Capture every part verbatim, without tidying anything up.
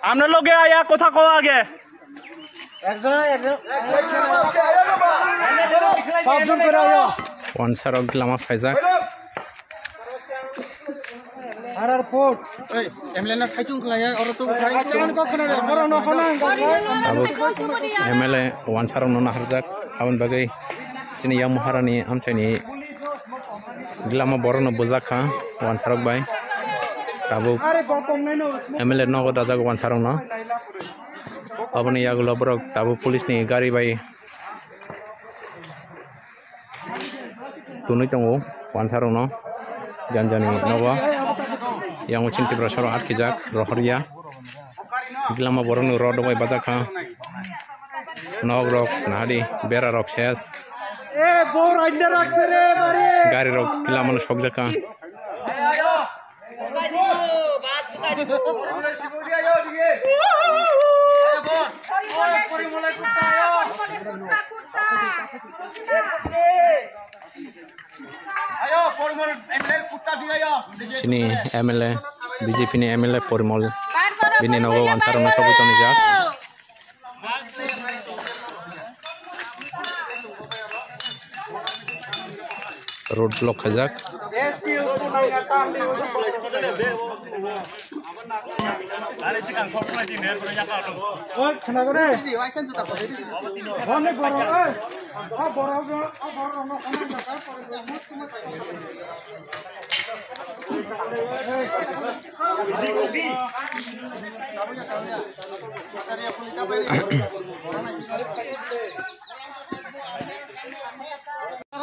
Amna loge aya kotha ko age. Wansarok lama phaijak. Aro port. Ei, M L A na saichung khlaiya, oro to khai. Abo M L A wansarok no naharjak, aboni bagwi chini yang Maharani amchaini lama borok no bujak kha wansarok bai. Tabuk M L A nogo dajak wansarok no. Aboni yagulo borok tabuk police ni gari bai tonwi tongo wansarokno janjani nogo. Yang chini Tiprasarok atkijak rohorya. Lama borokno rod bai bajak kha. Nok rok nahadi bera rok ses. Gari rok lamano sokjak kha. Chini M L A, B J P ni M L A Porimol bini nogo wansarokno sogwi tonijak. Road block khaijak.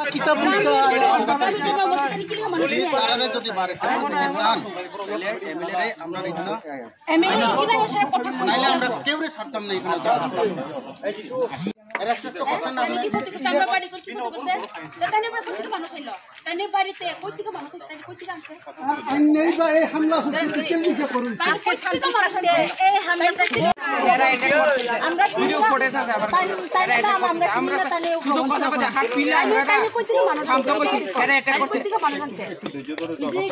Kita buka, kita buka. Tarare jodi bare, M L A re, amra ri hana. M L A kina hesab kotha. Naile amra keure sartam nei hana. Respect to korse na. Tani ki khoti korse, amra bari korse, khoti korse. Tani bari korse, manu sailo. Tani bari te, koi theke manu sailo, tani koi theke amse. Ain nahi ba, ei hamla hua, kel dikhe korun. Tani koi theke manu sailo. Ei hamla ta. Amra chini na. Tani, tani na, amra chini na, tani. Sudu kotha kotha hat pila amra. Tani koi theke manu sailo. Tani koi theke manu sailo.